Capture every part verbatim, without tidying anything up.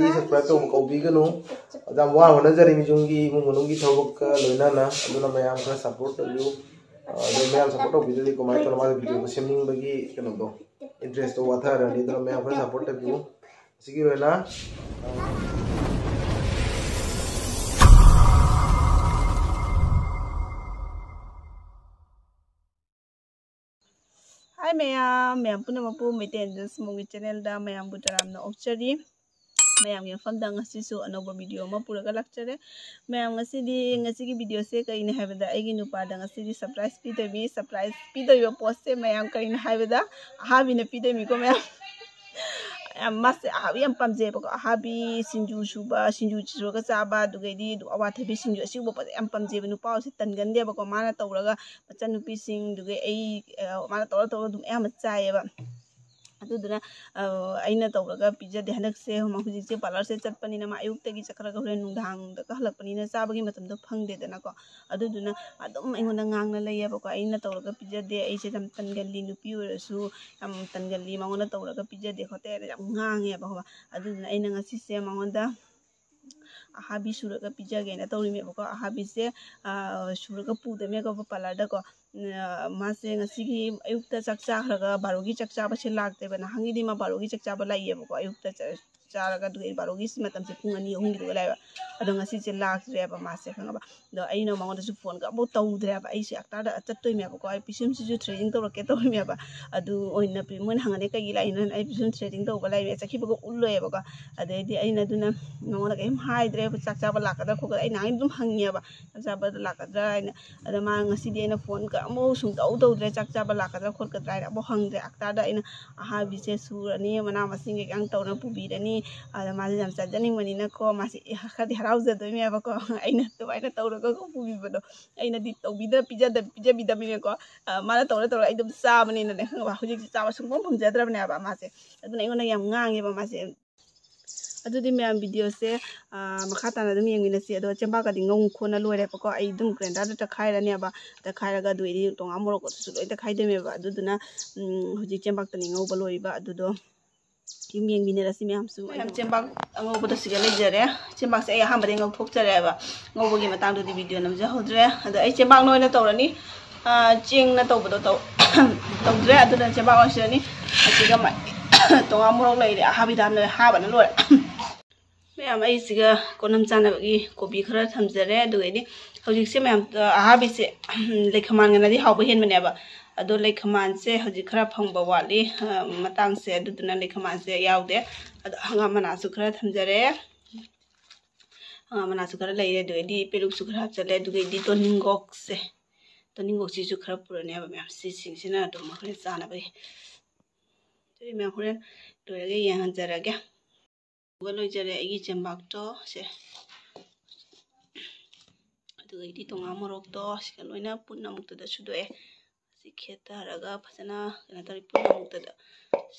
Subscribe ꯇꯧꯕ ꯀꯥꯎꯕꯤꯒꯅꯨ꯫ ꯑꯗꯨ ꯌꯥꯝ ꯋꯥꯅ ꯍꯣꯠꯅꯖꯔꯤꯃꯤ ꯌꯨꯝꯒꯤ ꯏꯃꯨꯡ ꯃꯅꯨꯡꯒꯤ ꯊꯕꯛꯀ ꯂꯣꯏꯅꯅ꯫ ꯑꯗꯨꯅ ꯃꯌꯥꯝ ꯈꯔ support ꯇꯧꯕꯤꯌꯨ꯫ ꯑ, ꯑꯗꯨ ꯃꯌꯥꯝ support ꯇꯧꯕꯤꯗ꯭ꯔꯗꯤ ꯀꯃꯥꯏꯅ ꯇꯧꯅ ꯃꯥꯒꯤ video ꯁꯦꯝꯅꯤꯡꯕꯒꯤ ꯀꯩꯅꯣꯗꯣ, interest ꯇꯣ ꯋꯥꯊꯔꯅꯤ꯫ ꯑꯗꯨꯅ ꯃꯌꯥꯝ ꯈꯔ support ꯇꯧꯕꯤꯌꯨ꯫ ꯑꯁꯤꯒꯤ ꯑꯣꯏꯅ, ꯑ, Hi ꯃꯌꯥꯝ, ꯃꯌꯥꯝ ꯄꯨꯝꯅꯃꯛꯄꯨ ꯃꯩꯇꯩ ꯑꯦꯟꯖꯦꯜꯁ ꯃꯣꯝꯒꯤ channel ꯗ ꯃꯌꯥꯝꯕꯨ ꯇꯔꯥꯝꯅ ꯑꯣꯛꯆꯔꯤ꯫ ꯃꯌꯥꯝꯒꯤ ꯃꯐꯝꯗ ꯉꯁꯤꯁꯨ ꯑꯅꯧꯕ video ꯑꯃ ꯄꯨꯔꯒ ꯂꯥꯛꯆꯔꯦ꯫ ꯃꯌꯥꯝ, ꯉꯁꯤꯗꯤ, ꯉꯁꯤꯒꯤ video ꯁꯦ ꯀꯔꯤꯅꯣ ꯍꯥꯏꯕꯗ, ꯑꯩꯒꯤ ꯅꯨꯄꯥꯗ ꯉꯁꯤꯗꯤ surprise ꯄꯤꯗꯣꯏꯅꯤ꯫ Surprise ꯄꯤꯗꯣꯏꯕ ꯄꯣꯠꯁꯦ ꯃꯌꯥꯝ ꯀꯔꯤꯅꯣ ꯍꯥꯏꯕꯗ, ꯑꯍꯥꯕꯤꯅ ꯄꯤꯗꯣꯏꯅꯤꯀꯣ ꯃꯌꯥꯝ꯫ ꯌꯥꯝ, ꯃꯥꯁꯦ ꯑꯍꯥꯕꯤ ꯌꯥꯝ ꯄꯥꯝꯖꯩꯕꯀꯣ꯫ ꯑꯍꯥꯕꯤ ꯁꯤꯡꯖꯨ ꯁꯨꯕ, ꯁꯤꯡꯖꯨ ꯁꯨꯔꯒ ꯆꯥꯕ, ꯑꯗꯨꯒꯩꯗꯤ ꯑꯗꯨꯝ ꯑꯋꯥꯊꯕꯤ ꯁꯤꯡꯖꯨ ꯑꯁꯤꯒꯨꯝꯕ ꯄꯣꯠꯁꯦ ꯌꯥꯝ ꯄꯥꯝꯖꯩꯕ꯫ ꯅꯨꯄꯥꯁꯦ ꯇꯟꯒꯟꯗꯦꯕꯀꯣ꯫ ꯃꯥꯅ ꯇꯧꯔꯒ ꯃꯆꯟꯅꯨꯄꯤꯁꯤꯡ, ꯑꯗꯨꯒ ꯑꯩ, ꯑ, ꯃꯥꯅ ꯇꯧꯔ ꯇꯧꯔ ꯑꯗꯨꯝ ꯑꯌꯥꯝꯕ ꯆꯥꯏꯌꯦꯕ꯫ ꯑꯗꯨꯗꯨꯅ, ꯑ, ꯑꯩꯅ ꯇꯧꯔꯒ ꯄꯤꯖꯗꯦ꯫ ꯍꯟꯗꯛꯁꯦ ꯍꯧꯖꯤꯛꯁꯦ parlour ꯁꯦ ꯆꯠꯄꯅꯤꯅ, ꯃꯥ ꯑꯌꯨꯛꯇꯒꯤ ꯆꯠꯈ꯭ꯔꯒ ꯍꯣꯔꯦꯟ ꯅꯨꯡꯗꯥꯡꯗꯒ ꯍꯜꯂꯛꯄꯅꯤꯅ ꯆꯥꯕꯒꯤ ꯃꯇꯝꯗꯣ ꯐꯪꯗꯦꯗꯅꯀꯣ꯫ ꯑꯗꯨꯗꯨꯅ ꯑꯗꯨꯝ ꯑꯩꯉꯣꯟꯗ ꯉꯥꯡꯅ ꯂꯩꯌꯦꯕꯀꯣ꯫ ꯑꯩꯅ ꯇꯧꯔꯒ ꯄꯤꯖꯗꯦ, ꯑꯩꯁꯦ ꯌꯥꯝ ꯇꯟꯒꯜꯂꯤ, ꯅꯨꯄꯤ ꯑꯣꯏꯔꯁꯨ ꯌꯥꯝ ꯇꯟꯒꯜꯂꯤ, ꯃꯉꯣꯟꯗ ꯇꯧꯔꯒ ꯄꯤꯖꯗꯦ ꯈꯣꯠꯇꯦ ꯍꯥꯏꯅ ꯌꯥꯝ ꯉꯥꯡꯉꯦꯕ, ꯈꯪꯉꯕ? ꯑꯗꯨꯗꯨꯅ ꯑꯩꯅ ꯉꯁꯤꯁꯦ ꯃꯉꯣꯟꯗ ꯑꯍꯥꯕꯤ ꯁꯨꯔꯒ ꯄꯤꯖꯒꯦꯅ ꯇꯧꯔꯤꯃꯦꯕꯀꯣ꯫ ꯑꯍꯥꯕꯤꯁꯦ, ꯑ, ꯁꯨꯔꯒ ꯄꯨꯗꯣꯏꯅꯦꯀꯣ parlour ꯗꯀꯣ꯫ ꯑ, ꯃꯥꯁꯦ ꯉꯁꯤꯒꯤ ꯑꯌꯨꯛꯇ ꯆꯥꯛ ꯆꯥꯈ꯭ꯔꯒ ꯕꯥꯔꯣꯒꯤ ꯆꯥꯛ ꯆꯥꯕꯁꯦ ꯂꯥꯛꯇꯦꯕ꯫ ꯅꯍꯥꯟꯒꯤꯗꯤ ꯃꯥ ꯕꯥꯔꯣꯒꯤ ꯆꯥꯛ ꯆꯥꯕ ꯂꯥꯛꯏꯌꯦꯕꯀꯣ꯫ ꯑꯌꯨꯛꯇ ꯆꯥ-, ꯆꯥꯔꯒ, ꯑꯗꯨꯒ ꯕꯥꯔꯣꯒꯤ ꯃꯇꯝꯁꯦ ꯄꯨꯡ ꯑꯅꯤ, ꯑꯍꯨꯝꯒꯤꯗꯨꯒ ꯂꯥꯛꯑꯦꯕ꯫ ꯑꯗꯣ ꯉꯁꯤꯁꯦ ꯂꯥꯛꯇ꯭ꯔꯦꯕ ꯃꯥꯁꯦ, ꯈꯪꯉꯕ? ꯑꯗꯣ ꯑꯩꯅ ꯃꯉꯣꯟꯗꯁꯨ phone ꯒ ꯑꯃꯨꯛ ꯇꯧꯗ꯭ꯔꯦꯕ꯫ ꯑꯩꯁꯦ ꯑꯥꯛꯇꯥꯔꯗ ꯆꯠꯇꯣꯏꯅꯦꯕꯀꯣ, ꯑꯩ ꯄꯤꯁꯨꯝꯁꯤꯁꯨ threading ꯇꯧꯔꯛꯀꯦ ꯇꯧꯔꯤꯅꯦꯕ꯫ ꯑꯗꯨ ꯑꯣꯏꯅ ꯄꯤ-, ꯃꯣꯏꯅ ꯍꯪꯉꯅꯤ "ꯀꯩꯒꯤ ꯂꯥꯛꯏꯅꯣ?" ꯑꯩ ꯄꯤꯁꯨꯝ threading ꯇꯧꯕ ꯂꯥꯛꯏꯅꯦ, ꯆꯠꯈꯤꯕꯒ ꯎꯠꯂꯣꯏꯌꯦꯕꯀꯣ꯫ ꯑꯗꯩꯗꯤ ꯑꯩꯅ ꯑꯗꯨꯅ ꯃꯉꯣꯟꯗ ꯀꯔꯤꯝ ꯍꯥꯏꯗ꯭ꯔꯦ, ꯆꯥꯛ ꯆꯥꯕ ꯂꯥꯛꯀꯗ꯭ꯔꯥ ꯈꯣꯠꯀꯗ꯭ꯔꯥ꯫ ꯑꯩ ꯅꯍꯥꯟꯒꯩ ꯑꯗꯨꯝ ꯍꯪꯉꯦꯕ, "ꯆꯥꯛ ꯆꯥꯕꯗ ꯂꯥꯛꯀꯗ꯭ꯔꯥ?" ꯍꯥꯏꯅ꯫ ꯑꯗ ꯃꯥ ꯉꯁꯤꯗꯤ ꯑꯩꯅ phone ꯒ ꯑꯃꯨꯛ ꯁꯨꯡꯇꯧ ꯇꯧꯗ꯭ꯔꯦ, ꯆꯥꯛ ꯆꯥꯕ ꯂꯥꯛꯀꯗ꯭ꯔꯥ ꯈꯣꯠꯀꯗ꯭ꯔꯥ ꯍꯥꯏꯅ ꯑꯃꯨꯛ ꯍꯪꯗ꯭ꯔꯦ꯫ ꯑꯥꯛꯇꯥꯔꯗ ꯑꯩꯅ ꯑꯍꯥꯕꯤꯁꯦ ꯁꯨꯔꯅꯤ, ꯃꯅꯥ ꯃꯁꯤꯡ ꯀꯩꯀꯥ ꯇꯧꯔ ꯄꯨꯕꯤꯔꯅꯤ꯫ ꯑꯗ ꯃꯥꯁꯦ ꯌꯥꯝ ꯆꯥꯖꯅꯤꯡꯕꯅꯤꯅꯀꯣ, ꯃꯥꯁꯦ ꯈꯔꯗꯤ ꯍꯔꯥꯎꯖꯗꯣꯏꯅꯦꯕꯀꯣ꯫ ꯑꯩꯅ ꯑꯗꯨꯃꯥꯏꯅ ꯇꯧꯔꯒ ꯄꯨꯕꯤꯕꯗꯣ, ꯑꯩꯅꯗꯤ ꯇꯧꯕꯤꯗ-, ꯄꯤꯖꯗ-, ꯄꯤꯖꯕꯤꯗꯕꯅꯤꯅꯀꯣ꯫ ꯑ, ꯃꯥꯅ ꯇꯧꯔ ꯇꯧꯔ ꯑꯩ ꯑꯗꯨꯝ ꯆꯥꯕꯅꯤꯅꯅꯦ, ꯈꯪꯉꯕ? ꯍꯧꯖꯤꯛꯇꯤ ꯆꯥꯕ ꯁꯨꯡꯐꯪ ꯐꯪꯖꯗ꯭ꯔꯕꯅꯦꯕ ꯃꯥꯁꯦ꯫ ꯑꯗꯨꯅ ꯑꯩꯉꯣꯟꯗ ꯌꯥꯝ ꯉꯥꯡꯉꯦꯕ ꯃꯥꯁꯦ꯫ ꯑꯗꯨꯗꯤ ꯃꯌꯥꯝ video ꯁꯦ, ꯑ, ꯃꯈꯥ ꯇꯥꯅ ꯑꯗꯨꯝ ꯌꯦꯡꯃꯤꯟꯅꯁꯤ꯫ ꯑꯗꯣ ꯆꯦꯡꯄꯥꯛꯀꯗꯤ ꯉꯧ ꯈꯣꯠꯅ ꯂꯣꯏꯔꯦꯕꯀꯣ꯫ ꯑꯩ ꯑꯗꯨꯝ grinder ꯗ ꯇꯛꯈꯥꯏꯔꯅꯦꯕ꯫ ꯇꯛꯈꯥꯏꯔꯒ ꯑꯗꯨ ꯑꯩꯗꯤ ꯇꯣꯉꯥꯟ ꯃꯣꯔꯣꯛꯀꯁꯨ ꯂꯣꯏ ꯇꯛꯈꯥꯏꯗꯣꯏꯅꯦꯕ꯫ ꯑꯗꯨꯗꯨꯅ, ꯎꯝ, ꯍꯧꯖꯤꯛ ꯆꯦꯡꯄꯥꯛꯇꯅꯤ ꯉꯧꯕ ꯂꯣꯏꯔꯤꯕ꯫ ꯑꯗꯨꯗꯣ ꯌꯦꯡꯃꯤꯟꯅꯔꯁꯤ ꯃꯌꯥꯝꯁꯨ꯫ ꯃꯌꯥꯝ, ꯆꯦꯡꯕꯥꯛ ꯑꯉꯧꯕꯗꯣ ꯁꯤꯒ ꯂꯩꯖꯔꯦ꯫ ꯆꯦꯡꯕꯥꯛꯁꯦ ꯑꯩ ꯑꯍꯥꯟꯕꯗꯒꯤ ꯉꯧꯊꯣꯛꯆꯔꯦꯕ꯫ ꯉꯧꯕꯒꯤ ꯃꯇꯥꯡꯗꯨꯗꯤ ꯚꯤꯗꯤꯑꯣ ꯅꯝꯖꯍꯧꯗ꯭ꯔꯦ꯫ ꯑꯗꯣ ꯑꯩ ꯆꯦꯡꯕꯥꯛꯅ ꯑꯣꯏꯅ ꯇꯧꯔꯅꯤ꯫ ꯑꯥ, ꯆꯦꯡꯅ ꯇꯧꯕꯗꯣ ꯇꯧ-, ꯇꯧꯗ꯭ꯔꯦ꯫ ꯑꯗꯨꯅ ꯆꯦꯡꯕꯥꯛ ꯑꯣꯏꯅ ꯁꯤꯔꯅꯤ꯫ ꯑꯁꯤꯒ ꯃ-, ꯇꯣꯉꯥꯟ ꯃꯣꯔꯣꯛ ꯂꯩꯔꯦ꯫ ꯑꯍꯥꯕꯤꯗ ꯍꯥꯞꯅ-, ꯍꯥꯞꯄꯅ ꯂꯣꯏꯔꯦ꯫ ꯃꯌꯥꯝ, ꯑꯩ ꯁꯤꯒ ꯀꯣꯅꯝ ꯆꯥꯅꯕꯒꯤ ꯀꯣꯕꯤ ꯈꯔ ꯊꯝꯖꯔꯦ꯫ ꯑꯗꯨꯒꯩꯗꯤ ꯍꯧꯖꯤꯛꯁꯦ ꯃꯌꯥꯝ, ꯑ, ꯑꯍꯥꯕꯤꯁꯦ ꯂꯩꯈꯃꯥꯟꯒꯅꯗꯤ ꯍꯥꯎꯕ ꯍꯦꯟꯕꯅꯦꯕ꯫ ꯑꯗꯣ ꯂꯩꯈꯃꯥꯟꯁꯦ ꯍꯧꯖꯤꯛ ꯈꯔ ꯐꯪꯕ ꯋꯥꯠꯂꯤ, ꯑ, ꯃꯇꯥꯡꯁꯦ꯫ ꯑꯗꯨꯗꯨꯅ ꯂꯩꯈꯃꯥꯟꯁꯦ ꯌꯥꯎꯗꯦ꯫ ꯑꯗꯣ ꯍꯪꯒꯥꯝ ꯃꯅꯥꯁꯨ ꯈꯔ ꯊꯝꯖꯔꯦ꯫ ꯍꯪꯒꯥꯝ ꯃꯅꯥꯁꯨ ꯈꯔ ꯂꯩꯔꯦ꯫ ꯑꯗꯨꯒꯩꯗꯤ ꯄꯦꯔꯨꯛꯁꯨ ꯈꯔ ꯍꯥꯞꯆꯜꯂꯦ꯫ ꯑꯗꯨꯒꯩꯗꯤ ꯇꯣꯅꯤꯡꯈꯣꯛꯁꯦ, ꯇꯣꯅꯤꯡꯈꯣꯛꯁꯤꯁꯨ ꯈꯔ ꯄꯨꯔꯅꯦꯕ ꯃꯌꯥꯝ꯫ ꯁꯤꯁꯤꯡꯁꯤꯅ ꯑꯗꯨꯝ ꯍꯣꯔꯦꯟ ꯆꯥꯅꯕꯒꯤ꯫ ꯑꯗꯨꯗꯤ ꯃꯌꯥꯝ ꯍꯣꯔꯦꯟ ꯂꯣꯏꯔꯒ ꯌꯦꯡꯍꯟꯖꯔꯒꯦ꯫ ꯑꯗꯨꯒ ꯂꯣꯏꯖꯔꯦ ꯑꯩꯒꯤ ꯆꯦꯡꯕꯥꯛꯇꯣ꯫ ꯁꯦ, ꯑꯗꯨꯒ ꯑꯩꯗꯤ ꯇꯣꯉꯥꯟ ꯃꯣꯔꯣꯛꯇꯣ ꯁꯤꯒ ꯂꯣꯏꯅ ꯄꯨꯟꯅ ꯑꯃꯨꯛꯇꯗ ꯁꯨꯗꯣꯛꯑꯦ꯫ ꯁꯤ ꯈꯦꯠꯊꯔꯒ ꯐꯖꯅ ꯀꯩꯅꯣ ꯇꯧꯔꯦ꯫ ꯄꯨꯟꯅ ꯑꯃꯨꯛꯇꯗ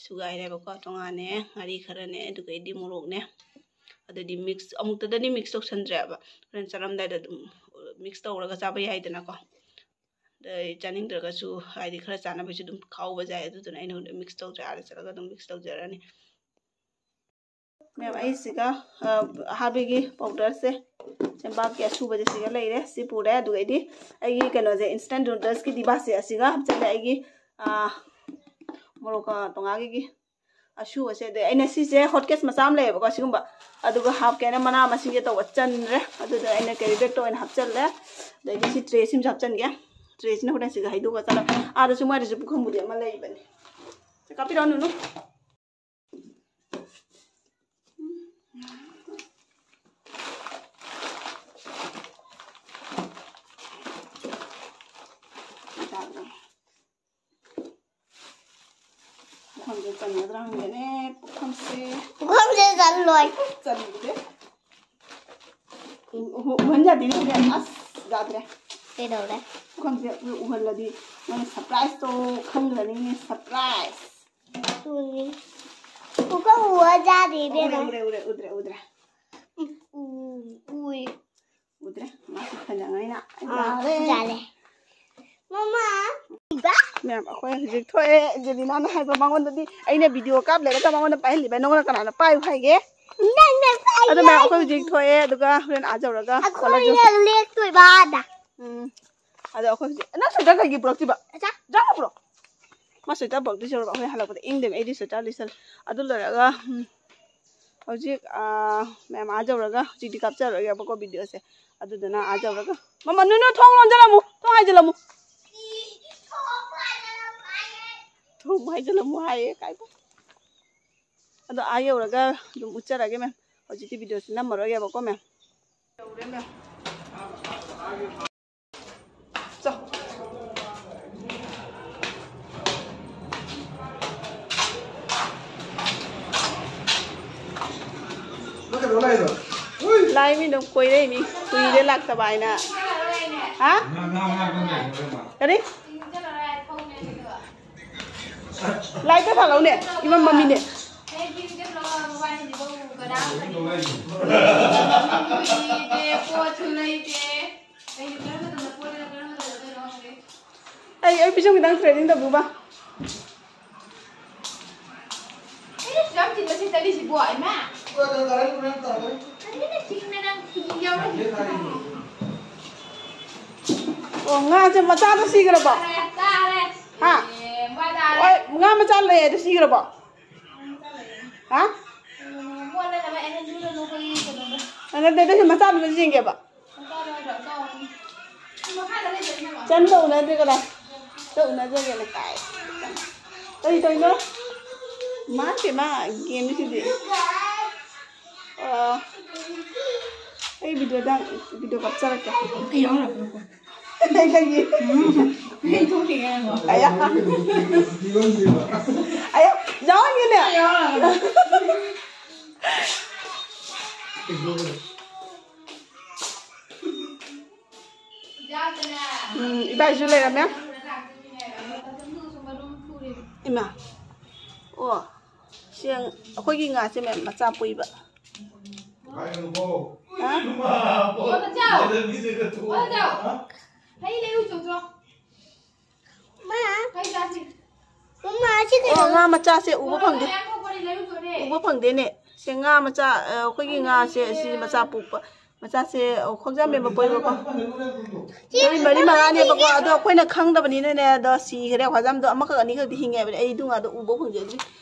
ꯁꯨꯒꯥꯏꯔꯦꯕꯀꯣ꯫ ꯇꯣꯉꯥꯟꯅꯦ, ꯉꯥꯔꯤ ꯈꯔꯅꯦ, ꯑꯗꯨꯒ ꯑꯩꯗꯤ ꯃꯣꯔꯣꯛꯅꯦ꯫ ꯑꯗꯨꯗꯤ ꯃꯤꯛꯁ, ꯑꯃꯨꯛꯇꯗꯗꯤ ꯃꯤꯛꯁ ꯇꯧꯁꯟꯗ꯭ꯔꯦꯕ꯫ ꯍꯣꯔꯦꯟ ꯆꯥꯔꯝꯗꯥꯏꯗ ꯑꯗꯨꯝ ꯃꯤꯛꯁ ꯇꯧꯔꯒ ꯆꯥꯕ ꯌꯥꯏꯗꯅꯀꯣ꯫ ꯑꯗꯩ ꯆꯥꯅꯤꯡꯗ꯭ꯔꯒꯁꯨ, ꯍꯥꯏꯗꯤ, ꯈꯔ ꯆꯥꯅꯕꯁꯨ ꯑꯗꯨꯝ ꯈꯥꯎꯕ ꯌꯥꯏ꯫ ꯑꯗꯨꯗꯨꯅ ꯑꯩꯅ ꯍꯧꯖꯤꯛ ꯃꯤꯛꯁ ꯇꯧꯗ꯭ꯔꯦ, ꯑꯥꯗ ꯆꯠꯂꯒ ꯑꯗꯨꯝ ꯃꯤꯛꯁ ꯇꯧꯖꯔꯅꯤ꯫ ꯃꯌꯥꯝ, ꯑꯩ ꯁꯤꯒ, ꯑ, ꯑꯍꯥꯕꯤꯒꯤ ꯄꯥꯎꯗꯔꯁꯦ ꯆꯦꯡꯕꯥꯛꯀꯤ ꯑꯁꯨꯕꯁꯦ ꯁꯤꯒ ꯂꯩꯔꯦ꯫ ꯁꯤ ꯄꯨꯔꯦ꯫ ꯑꯗꯨꯒꯩꯗꯤ ꯑꯩꯒꯤ ꯀꯩꯅꯣꯁꯦ, ꯏꯟꯁꯇꯦꯟ ꯅꯨꯗꯜꯁꯀꯤ ꯗꯤꯕꯥꯁꯦ ꯑꯁꯤꯒ ꯍꯥꯞꯆꯜꯂꯦ꯫ ꯑꯩꯒꯤ, ꯑ, ꯃꯣꯔꯣꯛꯀ ꯇꯣꯉꯥꯟꯒꯤ ꯑꯁꯨꯕꯁꯦ꯫ ꯑꯗꯩ ꯑꯩꯅ ꯁꯤꯁꯦ ꯍꯣꯠ ꯀꯦꯁ ꯃꯆꯥ ꯑꯃ ꯂꯩꯌꯦꯕꯀꯣ, ꯁꯤꯒꯨꯝꯕ꯫ ꯑꯗꯨꯒ ꯍꯥꯞꯀꯦꯅ ꯃꯅꯥ ꯃꯁꯤꯡꯁꯦ ꯇꯧꯕ ꯆꯟꯗ꯭ꯔꯦ꯫ ꯑꯗꯨꯗ ꯑꯩꯅ ꯀꯦꯔꯤ ꯕꯦꯒꯇ ꯑꯣꯏꯅ ꯍꯥꯞꯆꯜꯂꯦ꯫ ꯑꯗꯩꯗꯤ ꯁꯤ ꯇ꯭ꯔꯦꯁꯤꯃꯁꯨ ꯍꯥꯞꯆꯟꯒꯦ꯫ ꯇ꯭ꯔꯦꯁꯤꯅ ꯍꯣꯔꯦꯟ ꯁꯤꯒ ꯍꯩꯗꯣꯛꯑꯒ ꯆꯠꯂ-, ꯑꯥꯗꯁꯨ ꯃꯣꯏꯗꯁꯨ ꯄꯨꯈꯝꯕꯨꯗꯤ ꯑꯃ ꯂꯩꯕꯅꯦ꯫ ꯁꯦ, ꯀꯥꯞꯄꯤꯔꯛꯑꯣ, ꯅꯨꯅꯨ꯫ ꯄꯨꯈꯝꯁꯦ ꯆꯟꯒꯗ꯭ꯔꯥ ꯈꯪꯗꯦꯅꯦ, ꯄꯨꯈꯝꯁꯦ꯫ ꯄꯨꯈꯝꯁꯦ ꯆꯜꯂꯣꯏ꯫ ꯆꯟꯗꯦ꯫ ꯎ-, ꯎ-, ꯎꯍꯟ ꯌꯥꯗꯦꯅꯦ, ꯍꯣꯔꯦꯟ꯫ ꯑꯁ, ꯌꯥꯗ꯭ꯔꯦ꯫ ꯀꯩꯗꯧꯔꯦ? ꯄꯨꯈꯝꯁꯦ ꯎꯍꯜꯂꯗꯤ ꯃꯣꯏꯅ ꯁꯔꯄ꯭ꯔꯥꯏꯖꯇꯣ ꯈꯪꯈ꯭ꯔꯅꯤꯅꯦ, ꯁꯔꯄ꯭ꯔꯥꯏꯖ꯫ ꯎꯅꯤ꯫ ꯄꯨꯈꯝ ꯎꯔ ꯆꯥꯗꯦ, ꯎꯔꯦ, ꯏꯕꯦꯝꯃ꯫ ꯎꯔꯦ, ꯎꯔꯦ, ꯎꯗ꯭ꯔꯦ, ꯎꯗ꯭ꯔꯦ꯫ ꯎꯝ, ꯎ-, ꯎꯏ꯫ ꯎꯗ꯭ꯔꯦ? ꯃꯥꯁꯨ ꯐꯖꯅ ꯑꯩꯅ ꯑꯥ, ꯌꯥꯔꯦ꯫ ꯌꯥꯔꯦ꯫ ꯃꯃꯥ꯫ ꯃꯌꯥꯝ, ꯑꯩꯈꯣꯏ ꯍꯧꯖꯤꯛ ꯊꯣꯛꯑꯦ꯫ ꯑꯦꯟꯖꯦꯂꯤꯅꯥꯅ ꯍꯥꯏꯕ, ꯃꯉꯣꯟꯗꯗꯤ ꯑꯩꯅ ꯚꯤꯗꯤꯑꯣ ꯀꯥꯞ ꯂꯩꯔꯒ ꯃꯉꯣꯟꯗ ꯄꯥꯏꯍꯜꯂꯤꯕ, ꯅꯉꯣꯟꯗ ꯀꯅꯥꯅ ꯄꯥꯏꯌꯨ ꯍꯥꯏꯒꯦ? ꯅꯪꯅ ꯄꯥꯏꯌꯨ ꯑꯗꯣ ꯃꯌꯥꯝ, ꯑꯩꯈꯣꯏ ꯍꯥꯏꯌꯦ꯫ ꯍꯧꯖꯤꯛ ꯊꯣꯛꯑꯦ, ꯑꯗꯨꯒ ꯍꯣꯔꯦꯟ ꯑꯥ ꯌꯧꯔꯒ ꯈꯣꯠꯂꯁꯨ꯫ ꯑꯩꯈꯣꯏꯅ ꯂꯦꯛꯇꯣꯏꯕ ꯑꯥꯗ꯫ ꯎꯝ꯫ ꯑꯗꯣ ꯑꯩꯈꯣꯏ ꯍꯧꯖꯤꯛ, ꯅꯪ ꯁ꯭ꯋꯦꯇꯔ ꯀꯩꯒꯤ ꯄꯨꯔꯛꯇ꯭ꯔꯤꯕ? ꯑꯆꯥ꯫ ꯖꯥꯒ ꯄꯨꯔꯛꯑꯣ꯫ ꯃꯥ ꯁ꯭ꯋꯦꯇꯔ ꯄꯨꯔꯛꯇꯣꯏ ꯁꯔꯨꯛ ꯑꯩꯈꯣꯏ ꯍꯜꯂꯛꯄꯗ ꯏꯪꯗꯣꯏꯅꯦ꯫ ꯑꯩꯗꯤ ꯁ꯭ꯋꯦꯇꯔ ꯂꯤꯠꯁꯜꯂꯦ꯫ ꯑꯗꯨ ꯂꯣꯏꯔꯒ, ꯎꯝ, ꯍꯧꯖꯤꯛ, ꯑꯥ, ꯃꯌꯥꯝ ꯑꯥ ꯌꯧꯔꯒ ꯍꯧꯖꯤꯛꯇꯤ ꯀꯥꯞꯆꯔꯣꯏꯒꯦꯕꯀꯣ ꯚꯤꯗꯤꯑꯣꯁꯦ꯫ ꯑꯗꯨꯗꯨꯅ ꯑꯥ ꯌꯧꯔꯒ, ꯃꯃꯥ, ꯅꯨ, ꯅꯨ, ꯊꯣꯡ ꯂꯣꯟꯖꯜꯂꯝꯃꯨ, ꯊꯣꯡ ꯍꯥꯏꯖꯤꯜꯂꯝꯃꯨ꯫ ꯊꯣꯡ ꯍꯥꯏꯖꯤꯜꯂꯝꯃꯨ ꯍꯥꯏꯌꯦ ꯀꯥꯏꯗ꯫ ꯑꯗꯣ ꯑꯥ ꯌꯧꯔꯒ ꯑꯗꯨꯝ ꯎꯠꯆꯔꯒꯦ ꯃꯦꯝ꯫ ꯍꯧꯖꯤꯛꯇꯤ ꯚꯤꯗꯤꯑꯣꯁꯦ ꯅꯝꯃꯔꯣꯏꯒꯦꯕꯀꯣ ꯃꯦꯝ꯫ ꯌꯧꯔꯦ ꯃꯦꯝ꯫ ꯆꯣ꯫ ꯅꯪ ꯀꯩꯗꯧ ꯂꯥꯛꯏꯅꯣ? ꯂꯥꯛꯏ ꯃꯤ ꯑꯗꯨꯝ ꯀꯣꯏꯔꯛꯏ ꯃꯤ꯫ ꯀꯨꯏꯔꯦ ꯂꯥꯛꯇꯕ ꯍꯥꯏꯅ꯫ ꯍꯥ? ꯀꯔꯤ? ꯂꯥꯏꯠꯇ ꯊꯥꯜꯂꯛꯎꯅꯦ, ꯏꯃꯝ ꯃꯝꯃꯤꯅꯦ꯫ ꯑꯩ, ꯑꯩ ꯄꯤꯁꯨꯝ ꯈꯤꯇꯪ threading ꯇꯧꯕꯤꯌꯨꯕ꯫ ꯑꯩꯅ ꯁꯨꯛꯌꯥꯝ ꯆꯤꯟꯕꯁꯤ ꯆꯠꯂꯤꯁꯤꯕꯣ, ꯏꯃꯥ? ꯀꯔꯤꯅ ꯆꯤꯡꯅ ꯅꯪ ꯈꯨꯖꯤꯟ ꯌꯥꯎꯔꯛꯏꯁꯤꯕꯣ? ꯑꯣ, ꯉꯥꯁꯦ ꯃꯆꯥꯗꯣ ꯁꯤꯈ꯭ꯔꯕꯣ? ꯇꯥꯔꯦ, ꯇꯥꯔꯦ꯫ ꯍꯥ? ꯑꯦ, ꯃꯥ ꯇꯥꯔꯦ꯫ ꯍꯣꯏ, ꯉꯥ ꯃꯆꯥ ꯂꯩ ꯑꯗꯨ ꯁꯤꯈ꯭ꯔꯕꯣ? ꯍꯥ? ꯎꯝ, ꯃꯣꯠꯂꯒ ꯑꯩꯅ ꯂꯨꯅ ꯅꯈꯣꯏꯒꯤ ꯀꯩꯅꯣꯗꯣ꯫ ꯑ, ꯅꯠꯇꯦ, ꯅꯠꯇꯦ, ꯃꯆꯥꯗꯨ ꯌꯦꯡꯒꯦꯕ꯫ ꯃꯆꯥꯗꯣ ꯅꯠꯇ꯭ꯔꯣ? ꯑꯆꯧꯕꯗꯨꯅꯤ꯫ ꯃꯈꯥꯗ ꯂꯩꯕꯅꯤ ꯅꯪ꯫ ꯆꯟꯒ ꯎꯅꯗ꯭ꯔꯤ ꯀꯗꯥꯏ? ꯑꯝꯇ ꯎꯅꯖꯒꯦꯅꯦ ꯀꯥꯏ꯫ ꯀꯔꯤ ꯇꯧꯔꯤꯅꯣ? ꯃꯥ ꯄꯦꯃꯥ, ꯒꯦꯝꯁꯤꯗꯤ꯫ ꯑ, ꯑꯩ ꯚꯤꯗꯤꯑꯣꯗ, ꯚꯤꯗꯤꯑꯣ ꯀꯥꯞꯆꯔꯛꯀꯦ꯫ ꯑꯩ ꯌꯥꯎꯔꯛꯀꯅꯨꯀꯣ꯫ ꯀꯩꯒꯤ? ꯎꯝ꯫ ꯑꯩ ꯊꯣꯛꯈꯤꯒꯦ ꯉꯥꯏꯈꯣ꯫ ꯑꯌꯥ꯫ ꯑꯌꯥ, ꯌꯥꯎꯍꯟꯒꯦꯅꯦ꯫ ꯑꯩ ꯌꯥꯎꯔꯛꯀꯅꯨ꯫ ꯎꯝ, ꯏꯕꯥꯏꯁꯨ ꯂꯩꯔꯝꯃꯦ꯫ ꯏꯃꯥ꯫ ꯑꯣ, ꯁꯦꯡ-, ꯑꯩꯈꯣꯏꯒꯤ ꯉꯥꯁꯦ ꯃꯌꯥꯝ ꯃꯆꯥ ꯄꯣꯛꯏꯕ꯫ ꯍꯥ? ꯍꯩ ꯂꯩꯔꯨ ꯆꯣ ꯆꯣ꯫ ꯃꯃꯥ, ꯁꯤ ꯑꯣ, ꯀꯩꯅꯣ? ꯉꯥ ꯃꯆꯥꯁꯦ ꯎꯕ ꯐꯪꯗꯦ꯫ ꯎꯕ ꯐꯪꯗꯦꯅꯦ꯫ ꯁꯦ ꯉꯥ ꯃꯆꯥ, ꯑ, ꯑꯩꯈꯣꯏꯒꯤ ꯉꯥꯁꯦ, ꯁꯤ ꯃꯆꯥ ꯄꯣꯛꯄ꯫ ꯃꯆꯥꯁꯦ, ꯑ, ꯈꯣꯡꯖꯥꯝꯕꯦꯝꯃ ꯄꯣꯛꯏꯕꯀꯣ꯫ ꯃꯔꯤ, ꯃꯔꯤ ꯃꯉꯥꯅꯦꯕꯀꯣ꯫ ꯑꯗꯣ ꯑꯩꯈꯣꯏꯅ ꯈꯪꯗꯕꯅꯤꯅꯅꯦ, ꯑꯗꯣ ꯁꯤꯈ꯭ꯔꯦ꯫ ꯈ꯭ꯋꯥꯖꯥꯝꯗꯣ ꯑꯃꯈꯛ ꯑꯅꯤꯈꯛꯇꯤ ꯍꯤꯡꯉꯦ ꯍꯥꯏꯕꯅꯦ꯫ ꯑꯩ ꯑꯗꯨ ꯉꯥꯗꯣ ꯎꯕ ꯐꯪꯖꯗ꯭ꯔꯤ꯫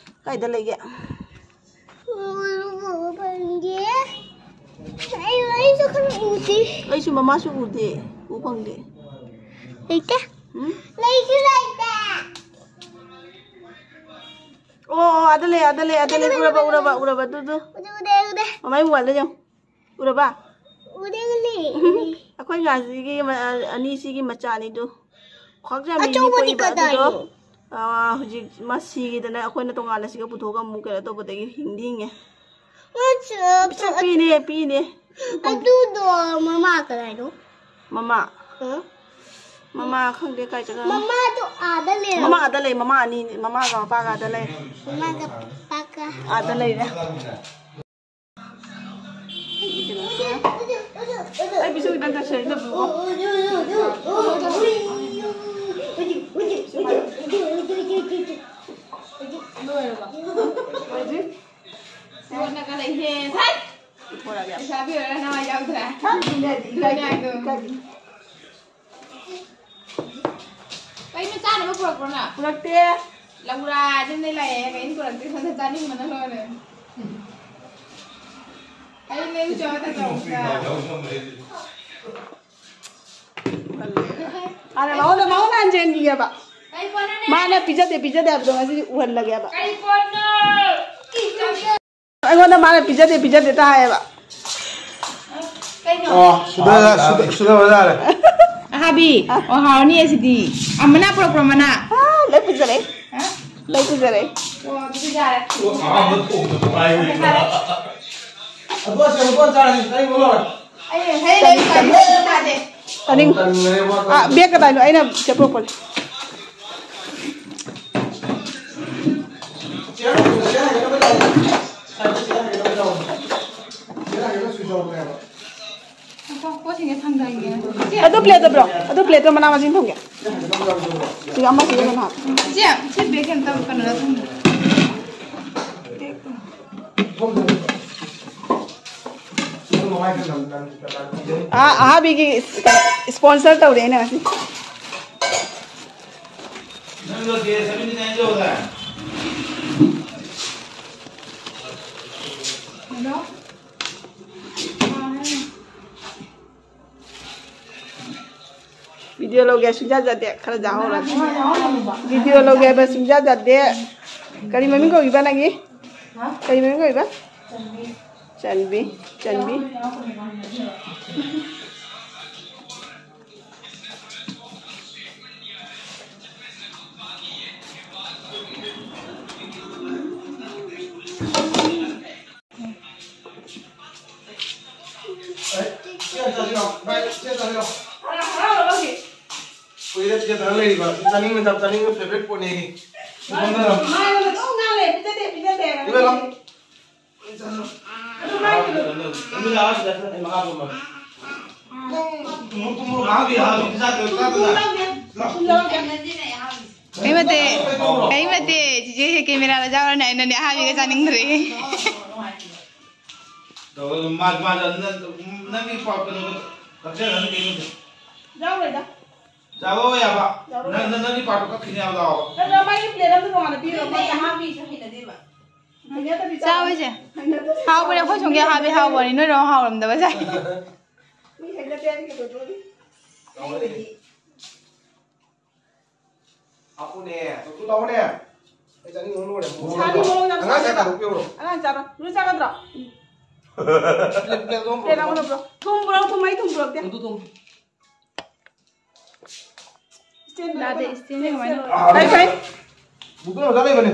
ꯀꯥꯏꯗ ꯂꯩꯒꯦ? ꯎꯕ ꯐꯪꯗꯦ꯫ ꯑꯩ, ꯑꯩꯁꯨ ꯈꯔ ꯎꯗꯦ꯫ ꯑꯩꯁꯨ ꯃꯃꯥꯁꯨ ꯎꯗꯦ꯫ ꯎꯕ ꯐꯪꯗꯦ꯫ ꯂꯩꯇꯦ꯫ ꯎꯝ? ꯂꯩꯁꯨ ꯂꯩꯇꯦ꯫ ꯑꯣ, ꯑꯣ, ꯑꯗ ꯂꯩ, ꯑꯗ ꯂꯩ, ꯑꯗ ꯂꯩ꯫ ꯎꯔꯕ, ꯎꯔꯕ, ꯎꯔꯕ, ꯑꯗꯨ, ꯑꯗꯨ꯫ ꯎꯗꯦ, ꯎꯗꯦ, ꯎꯗꯦ꯫ ꯃꯃꯥꯏ ꯃꯨꯛ ꯋꯥꯜꯂꯦ ꯌꯦꯡꯉꯨ꯫ ꯎꯔꯕ? ꯎꯗꯦ, ꯎꯗꯦ꯫ ꯑꯩꯈꯣꯏ ꯉꯥꯁꯤꯒꯤ ꯃ-, ꯑꯅꯤꯁꯤꯒꯤ ꯃꯆꯥꯅꯤꯗꯨ꯫ ꯈ꯭ꯋꯥꯡꯖꯥꯝꯕꯤꯅꯤ ꯑꯆꯧꯕꯗꯤ ꯄꯣꯛꯏꯕ ꯑꯗꯨꯗꯣ꯫ ꯀꯗꯥꯏꯅꯣ? ꯑꯥ, ꯍꯧꯖꯤꯛ ꯃꯥ ꯁꯤꯈꯤꯗꯅ ꯑꯩꯈꯣꯏꯅ ꯇꯣꯉꯥꯟꯅ ꯁꯤꯒ ꯄꯨꯊꯣꯛꯑꯒ ꯑꯃꯨꯛ ꯀꯩꯅꯣ ꯇꯧꯕꯗꯒꯤ ꯍꯤꯡꯗꯤ ꯍꯤꯡꯉꯦ꯫ ꯃꯆꯥ-, ꯄꯤꯁꯛ ꯄꯤꯅꯦ, ꯄꯤꯅꯦ꯫ ꯑꯗꯨꯗꯣ ꯃꯃꯥ ꯀꯗꯥꯏꯅꯣ? ꯃꯃꯥ? ꯍꯥ? ꯃꯃꯥ ꯈꯪꯗꯦ ꯀꯥꯏ ꯆꯠꯈ꯭ꯔꯕꯅꯣ꯫ ꯃꯃꯥꯗꯣ ꯑꯥꯗ ꯂꯩꯔꯝ- ꯃꯃꯥ ꯑꯥꯗ ꯂꯩ, ꯃꯃꯥ ꯑꯅꯤꯅꯦ, ꯃꯃꯥꯒ ꯃꯄꯥꯒ ꯑꯥꯗ ꯂꯩ꯫ ꯃꯃꯥꯒ ꯄꯥꯒ꯫ ꯑꯥꯗ ꯂꯩꯔꯦ꯫ ꯑꯩ ꯄꯤꯁꯨꯝ ꯈꯤꯇꯪ ꯀꯛꯁꯦ, ꯑꯩ ꯅꯠꯇ꯭ꯔꯣ? ꯂꯣꯏꯔꯕ? ꯂꯣꯏꯗ꯭ꯔꯤ? ꯌꯣꯠꯅꯒ ꯂꯩꯍꯦ꯫ ꯊꯠ! ꯂꯩꯁꯥꯕꯤ ꯑꯣꯏꯔꯒ ꯅꯃꯥꯏ ꯌꯥꯎꯗ꯭ꯔꯦ꯫ ꯈꯪꯗꯦ, ꯏꯀꯥꯏ, ꯏꯀꯥꯏ꯫ ꯀꯩꯅꯣ ꯆꯥꯅꯕ ꯄꯨꯔꯛꯄ꯭ꯔꯣ ꯅꯪ? ꯄꯨꯔꯛꯇꯦ꯫ ꯂꯧꯔꯥ ꯑꯗꯨꯝꯗꯤ ꯂꯩꯌꯦ, ꯀꯩꯅꯣ ꯄꯨꯔꯛꯇꯦ, ꯁꯣꯝꯗ ꯆꯥꯅꯤꯡꯕꯅ ꯂꯣꯏꯔꯦ꯫ ꯑꯩ ꯂꯩꯔꯨ ꯆꯣ ꯑꯗ ꯇꯧꯕ꯭ꯔꯥ? ꯍꯥꯟꯅ ꯃꯉꯣꯟꯗ, ꯃꯉꯣꯟꯗ ꯍꯥꯟꯅ ꯆꯦꯟꯈꯤꯒꯦꯕ꯫ ꯀꯩ ꯄꯣꯠꯅꯣꯅꯦ? ꯃꯥꯅ ꯄꯤꯖꯗꯦ, ꯄꯤꯖꯗꯦ ꯍꯥꯏꯕꯗꯣ ꯉꯁꯤꯗꯤ ꯎꯍꯜꯂꯒꯦꯕ꯫ ꯀꯩ ꯄꯣꯠꯅꯣ? ꯑꯩꯉꯣꯟꯗ ꯃꯥꯅ ꯄꯤꯖꯗꯦ, ꯄꯤꯖꯗꯦ ꯇ ꯍꯥꯏꯌꯦꯕ꯫ ꯀꯩꯅꯣ? ꯑꯣ, ꯁꯨꯗ-, ꯁꯨꯗ-, ꯁꯨꯗꯕ ꯌꯥꯔꯦ꯫ ꯑꯍꯥꯕꯤ, ꯑꯣ, ꯍꯥꯎꯔꯅꯤ ꯑꯁꯤꯗꯤ꯫ ꯑ, ꯃꯅꯥ ꯄꯨꯔꯛꯄ꯭ꯔꯣ, ꯃꯅꯥ? ꯑꯥ, ꯂꯣꯏ ꯄꯨꯖꯔꯦ꯫ ꯍꯥ? ꯂꯣꯏ ꯄꯨꯖꯔꯦ꯫ ꯑꯣ, ꯑꯗꯨꯗꯤ ꯌꯥꯔꯦ꯫ ꯑꯣ, ꯑꯍꯥꯟꯕ ꯊꯣꯡꯕꯗ ꯉꯥꯏꯔꯤꯕ꯫ ꯌꯥꯔꯦ꯫ ꯑꯗꯣ ꯑꯁꯦ ꯃꯄꯣꯠ ꯆꯥꯔꯁꯤ, ꯑꯩ ꯂꯧꯔꯦ꯫ ꯑꯩ ꯉꯁꯥꯏ ꯂꯩ ꯆꯥꯗꯦ꯫ ꯆꯥꯅꯤꯡ-, ꯇꯟꯈ꯭ꯔꯦ, ꯋꯥ ꯑꯥ, ꯕꯦꯒ ꯀꯗꯥꯏꯅꯣ? ꯑꯩꯅ ꯁꯦꯠꯇꯣꯛꯄꯅꯦ꯫ ꯄꯣꯠꯁꯤꯡꯁꯦ ꯊꯥꯡꯗꯒꯦ꯫ ꯑꯗꯨ ꯄ꯭ꯂꯦꯠꯇꯣ ꯄꯤꯔꯛꯑꯣ꯫ ꯑꯗꯨ ꯄ꯭ꯂꯦꯠꯇꯣ ꯃꯅꯥ ꯃꯁꯤꯡ ꯊꯝꯒꯦ꯫ ꯁꯤꯒ ꯑꯃꯁꯤꯒ ꯀꯩꯅꯣ ꯍꯥꯞꯄꯣ꯫ ꯏꯆꯦ, ꯁꯤ ꯕꯦꯒ ꯑꯝꯇ ꯀꯩꯅꯣꯗ ꯊꯝꯕꯤꯌꯨ꯫ ꯑꯥ, ꯑꯍꯥꯕꯤꯒꯤ sponsor ꯇꯧꯔꯦ ꯑꯩꯅ ꯉꯁꯤ꯫ Video ꯂꯧꯒꯦ ꯁꯨꯡꯌꯥ ꯌꯥꯗꯦ꯫ ꯈꯔ ꯆꯥꯍꯧꯔꯒꯦ꯫ Video ꯂꯧꯒꯦ ꯍꯥꯏꯕ ꯁꯨꯡꯌꯥ ꯌꯥꯗꯦ꯫ ꯀꯔꯤ ꯃꯃꯤꯡ ꯀꯧꯏꯕ ꯅꯪꯒꯤ? ꯀꯔꯤ ꯃꯃꯤꯡ ꯀꯧꯏꯕ? ꯆꯟꯕꯤ꯫ ꯆꯟꯕꯤ꯫ ꯀꯨꯏꯔꯦ ꯆꯦ ꯊꯥꯅ ꯂꯩꯔꯤꯕ꯫ ꯆꯥꯅꯤꯡꯕ ꯆꯥ-, ꯆꯥꯅꯤꯡꯕ favourite ꯄꯣꯠꯅꯦ ꯑꯩꯒꯤ꯫ ꯃꯥꯅ ꯑꯗꯨꯝ ꯉꯥꯡ ꯂꯩ, ꯄꯤꯖꯗꯦ, ꯄꯤꯖꯗꯦ꯫ ꯏꯕꯦꯝꯃ꯫ ꯑꯗꯨ ꯃꯥꯒꯤ ꯅꯪ ꯃꯣꯔꯣꯛ ꯃꯣꯔꯣꯛ ꯉꯥꯡꯕꯤ ꯍꯥꯏꯕꯗꯤ ꯆꯥꯗ꯭ꯔꯣ? ꯆꯥꯗ꯭ꯔꯣ? ꯀꯩꯃꯇꯦ, ꯀꯩꯃꯇꯦ, ꯆꯤꯆꯦ ꯀꯦꯃꯦꯔꯥꯗ ꯌꯥꯎꯔꯅꯤ ꯍꯥꯏꯅꯅꯦ ꯑꯍꯥꯕꯤꯒ ꯆꯥꯅꯤꯡꯗ꯭ꯔꯦ꯫ ꯇꯧꯔꯒ ꯃꯥ-, ꯃꯥ-, ꯅꯪ-, ꯅꯪꯒꯤ ꯄꯥꯎ ꯀꯩꯅꯣꯗꯣ ꯀꯛꯆꯔꯅꯤ ꯀꯩꯅꯣꯗꯣ꯫ ꯌꯥꯎꯔꯣꯏꯗ꯫ ꯆꯥꯕ ꯌꯥꯕ꯫ ꯌꯥꯎꯔꯣꯏ꯫ ꯅꯪ, ꯅꯪ, ꯅꯪꯒꯤ ꯄꯥꯎꯗꯣ ꯀꯛꯈꯤꯅꯤ ꯍꯥꯏꯕ ꯂꯥꯛꯑꯣꯕ꯫ ꯅꯠꯇ꯭ꯔꯒ ꯃꯥꯒꯤ plate ꯑꯃꯗ ꯇꯣꯉꯥꯟꯅ ꯄꯤꯔꯣ꯫ ꯃꯣꯏ ꯑꯍꯥꯕꯤꯁꯨ ꯍꯩꯅꯗꯦꯕ꯫ ꯍꯩꯅꯗꯕꯤ ꯆꯥꯎ ꯆꯥꯎ꯫ ꯏꯆꯦ꯫ ꯍꯩꯅꯗꯕꯤ ꯍꯥꯎꯕꯅꯦ, ꯑꯩꯈꯣꯏ ꯁꯣꯝꯒꯤ ꯑꯍꯥꯕꯤ ꯍꯥꯎꯕꯅꯦ, ꯅꯣꯏꯔꯣꯝ ꯍꯥꯎꯔꯝꯗꯕ ꯁꯥꯏ꯫ ꯃꯤ ꯍꯩꯅꯗꯦ ꯍꯥꯏꯅ ꯀꯩꯗꯧꯗꯣꯔꯤ? ꯍꯥꯞꯄꯨꯅꯦ, ꯆꯧꯊꯨ ꯂꯥꯛꯑꯣꯅꯦ꯫ ꯑꯩ ꯆꯥꯅꯤꯡꯕꯅ ꯂꯣꯏꯔꯦ꯫ ꯁꯥꯗꯤ ꯃꯑꯣꯡ ꯌꯥꯝ ꯑꯉꯥꯡ ꯁꯥꯗꯦ꯫ ꯀꯌꯥ ꯀꯩꯅꯣ ꯄꯤꯕ꯭ꯔꯣ? ꯑꯉꯥꯡ ꯆꯥꯔꯣ꯫ ꯂꯣꯏ ꯆꯥꯒꯗ꯭ꯔꯣ? Plate, plate ꯑꯃ plate ꯑꯃ ꯄꯨꯔꯛꯑꯣ꯫ ꯄꯨꯔꯛꯑꯣ꯫ ꯊꯨꯝ ꯄꯨꯔꯛꯑꯣ, ꯊꯨꯝ, ꯑꯩ ꯊꯨꯝ ꯄꯨꯔꯛꯇꯦ꯫ ꯑꯗꯨ ꯊꯨꯝ꯫ Stand ꯌꯥꯗꯦ, stand stand ꯀꯃꯥꯏꯅ? ꯐꯩ, ꯐꯩ꯫ ꯕꯨꯛꯇꯣ ꯑꯣꯖꯥ ꯂꯩꯕꯅꯦ꯫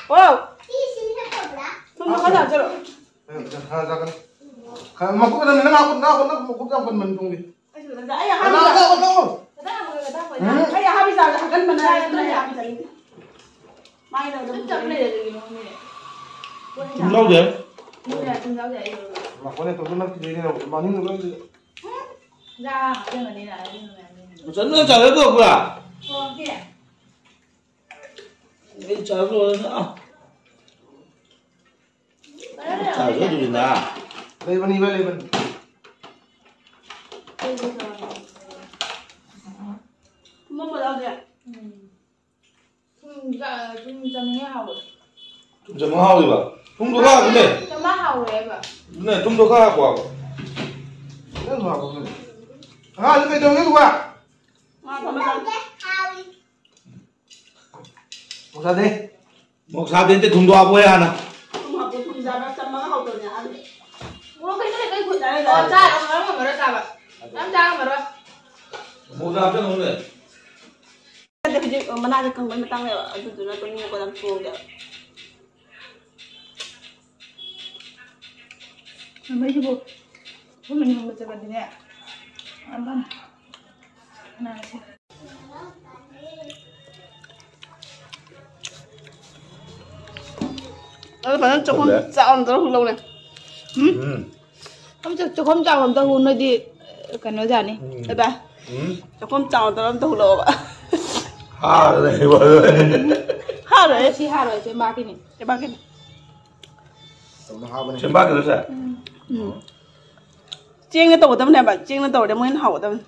ꯑꯣ꯫ ꯊꯨꯝꯗꯣ ꯈꯔ ꯍꯥꯞꯆꯔꯣ꯫ ꯑꯦ, ꯈꯔ ꯆꯥꯒꯅꯤ꯫ ꯈꯔ ꯃꯀꯨꯞ ꯈꯛꯇꯅꯤ, ꯅꯪ ꯍꯥꯞꯄ, ꯅꯪ ꯍꯥꯞꯄ, ꯅꯪ ꯃꯀꯨꯞ ꯌꯥꯝ ꯀꯟꯕꯅꯤ ꯊꯨꯝꯒꯤ꯫ ꯑꯩ ꯁꯤꯗ ꯆꯥ-, ꯑꯩ ꯅꯪ ꯑꯍꯥꯟꯕ ꯍꯥꯞꯄ, ꯆꯥ-, ꯅꯪ ꯍꯥꯞꯄ꯫ ꯎꯝ꯫ ꯑꯩ ꯑꯍꯥꯕꯤ ꯆꯥꯕꯁꯦ ꯍꯥꯒꯟꯕꯅ ꯍꯥꯏꯕꯅ ꯑꯩ ꯑꯍꯥꯕꯤ ꯆꯥꯅꯤꯡꯗꯦ꯫ ꯃꯥꯏꯗ ꯑꯗꯨꯝ ꯆꯞ ꯂꯩꯔꯦ ꯑꯗꯨꯒꯤ ꯃꯑꯣꯡꯅꯦ꯫ ꯊꯨꯝ ꯌꯥꯎꯗꯦ꯫ ꯊꯨꯝ ꯌꯥꯎꯗꯦ, ꯊꯨꯝ ꯌꯥꯎꯗꯦ, ꯑꯩ ꯂꯧꯔꯣꯏ꯫ ꯂꯥꯛꯄꯅꯦ, ꯇꯧꯗꯣ ꯅꯠꯇꯦ, ꯃꯅꯤꯡꯗ ꯂꯣꯏ ꯌꯥ, ꯀꯩꯅꯣꯅꯤꯅ, ꯑꯗꯨꯅ ꯃꯌꯥꯝꯅꯤꯅ꯫ ꯆꯠꯅ ꯆꯠꯂ ꯇꯧꯕ꯭ꯔꯥ? ꯑꯩ ꯆꯥꯕ ꯂꯣꯏꯔꯦ꯫ ꯆꯥꯕ ꯂꯣꯏꯔꯦ꯫ ꯂꯩꯕꯅꯤ, ꯏꯃꯥ, ꯂꯩꯕꯅꯤ꯫ ꯊꯨꯝ ꯃꯣꯔꯣꯛ ꯌꯥꯎꯗ꯭ꯔꯦ? ꯎꯝ꯫ ꯊꯨꯝ ꯆꯥ-, ꯊꯨꯝ ꯆꯥꯅꯤꯡꯉꯦ, ꯍꯥꯎꯋꯦ꯫ ꯊꯨꯝ ꯆꯥꯅꯤꯡꯉꯦ, ꯍꯥꯎꯋꯦꯕ? ꯊꯨꯝꯗꯣ ꯈꯔ ꯍꯥꯞꯄꯨꯅꯦ꯫ ꯆꯥꯃ ꯍꯥꯎꯋꯦꯕ꯫ ꯑꯗꯨꯅꯦ, ꯊꯨꯝꯗꯣ ꯈꯔ ꯍꯥꯞꯄꯣ ꯍꯥꯏꯕ꯫ ꯈꯤꯇꯪ ꯍꯥꯞꯄꯣ, ꯈꯤꯇꯪ꯫ ꯑꯉꯥꯡꯁꯦ ꯀꯩꯗꯧꯔꯒꯦ ꯑꯗꯨꯒ? ꯃꯥ ꯊꯝꯃꯣ, ꯊꯝꯃꯣ꯫ ꯃꯣꯔꯣꯛ ꯁꯥꯗꯦ꯫ ꯃꯣꯔꯣꯛ ꯁꯥꯗꯦ ꯅꯠꯇꯦ, ꯊꯨꯝꯗꯣ ꯍꯥꯞꯄꯣ ꯍꯥꯟꯅ꯫ ꯊꯨꯝ ꯍꯥꯞꯄꯣ, ꯊꯨꯝ ꯆꯥꯕ ꯇꯝꯃꯒ ꯍꯧꯗꯕꯅꯦ ꯑꯍꯟꯗꯤ꯫ ꯃꯣꯔꯣꯛ ꯀꯩꯅꯣ ꯂꯩꯇ꯭ꯔꯗꯤ ꯊꯨꯝ ꯆꯥꯔꯣꯏꯗ꯫ ꯆꯥꯔꯣ, ꯉꯝꯃꯔꯣꯏ, ꯉꯝꯃꯔꯣꯏ ꯆꯥꯕ꯫ ꯌꯥꯝ ꯆꯥ ꯉꯝꯃꯔꯣꯏ꯫ ꯃꯣꯔꯣꯛ ꯆꯥꯕ ꯆꯪꯉꯝꯃꯣꯏ꯫ ꯍꯧꯖꯤꯛ ꯃꯅꯥꯁꯦ ꯀꯪꯕꯩ ꯃꯇꯥꯡ ꯌꯧꯔꯦ, ꯑꯗꯨꯗꯨꯅ ꯇꯣꯅꯤꯡꯀꯣꯛ ꯌꯥꯝ ꯆꯣꯡꯗꯦꯕ꯫ ꯃꯩꯁꯤꯕꯨ ꯑꯩꯈꯣꯏ ꯃꯅꯤꯡꯂꯣꯝꯗ ꯆꯠꯂꯗꯤꯅꯦ, ꯌꯥꯝ ꯐꯅꯤ꯫ ꯀꯅꯥꯅ ꯁꯤ-, ꯑꯗꯨ ꯐꯖꯅ ꯆꯥꯛꯈꯨꯝ ꯍꯧꯖꯤꯛ ꯆꯥꯎꯅ ꯇꯧꯔ ꯍꯨꯜꯂꯧꯅꯦ꯫ ꯎꯝ? ꯎꯝ꯫ ꯑꯝꯇ ꯆꯥꯛꯈꯨꯝ ꯆꯥꯎꯅ ꯑꯝꯇ ꯍꯨ, ꯅꯣꯏꯗꯤ, ꯀꯩꯅꯣ ꯌꯥꯅꯤ꯫ ꯎꯝ꯫ ꯑꯗ ꯎꯝ꯫ ꯆꯥꯛꯈꯨꯝ ꯆꯥꯎꯅ ꯇꯧꯔ ꯑꯝꯇ ꯍꯨꯜꯂꯛꯑꯣꯕ꯫ ꯍꯥꯔ ꯂꯩꯕ꯫ ꯍꯥꯔ ꯑꯣꯏ꯫ ꯁꯤ ꯍꯥꯔ ꯑꯣꯏ, ꯆꯦꯕꯥꯛꯀꯤꯅꯤ꯫ ꯆꯦꯕꯥꯛꯀꯤꯅꯤ꯫ ꯆꯦꯕꯥꯛꯀꯤꯔꯣ ꯁꯦ? ꯎꯝ꯫ ꯆꯦꯡꯅ ꯇꯧꯒꯗꯕꯅꯦꯕ, ꯆꯦꯡꯅ ꯇꯧꯔꯗꯤ ꯑꯃꯨꯛ ꯍꯦꯟꯅ ꯍꯥꯎꯒꯗꯕꯅꯤ꯫